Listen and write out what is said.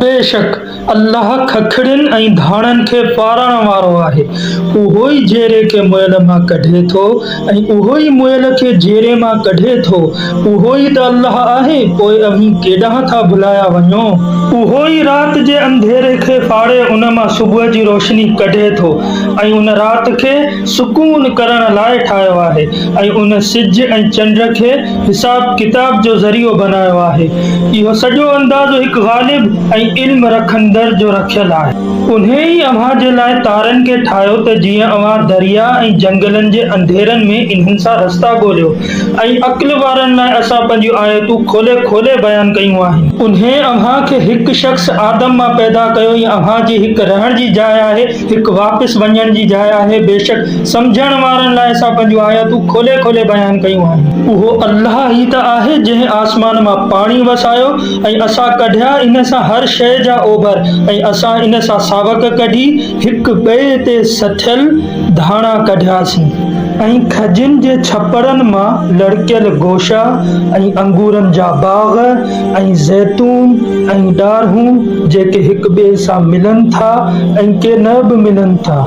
بيشڪ الله ککڙين ۽ ڌاڻن کي ڦاڙڻ وارو آهي. اهو ئي جيئري کي مئل مان ڪڍي ٿو ۽ اهو ئي مئل کي جيئري مان ڪڍي ٿو. اهو ئي ته الله آهي، پوء اوهين ڪيڏانهن ٿا ڀلايا وڃو؟ اهو ئي رات جي انڌيري کي ڦاڙي ان مان صبح جي روشني ڪڍي ٿو ۽ ان رات کي سڪون ڪرڻ لاء ٺاهيو آهي ۽ ان سج ۽ چنڊ کي حساب ڪتاب جو ذريعو بنايو آهي. اهو سڄو اندازو هڪ غالب ۽ علم رکندڙ جو رکيل آهي. انهيء ئي اوهان جي لاء تارن کي ٺاهيو ته جيئن اوهان درياء ۽ جهنگلن جي انڌيرن ۾ انهن سان رستا ڳوليو ۽ عقل وارن لاء اسان پنهنجون آيتون کولي کولي بيان ڪيون آهن. انهيء اوهان کي هڪ شخص آدم مان پيدا ڪيو ۽ اوهان جي هڪ رهڻ جي جاء آهي، هڪ واپس وڃڻ جي جاء آهي، بيشڪ سمجهڻ وارن لاء اسان پنهنجون آيتون کولي کولي بيان ڪيون آهن. اهو الله ئي ته آهي جنهن آسمان مان پاڻي وسايو ۽ اسان ڪڍيا ان سان هر شيء جا اوڀر ۽ اسان ان سان ساوڪ ڪڍي هڪ ٻئي تي سٿيل ڌاڻا ڪڍياسين. ۽ کجين جي ڇپرن مان لڙڪيل گوشا ۽ انگورن جا باغ ۽ زيتون ۽ ڏارهون جيڪي هڪ ٻئي سان ملن ٿا ۽ ڪي نه به ملن ٿا.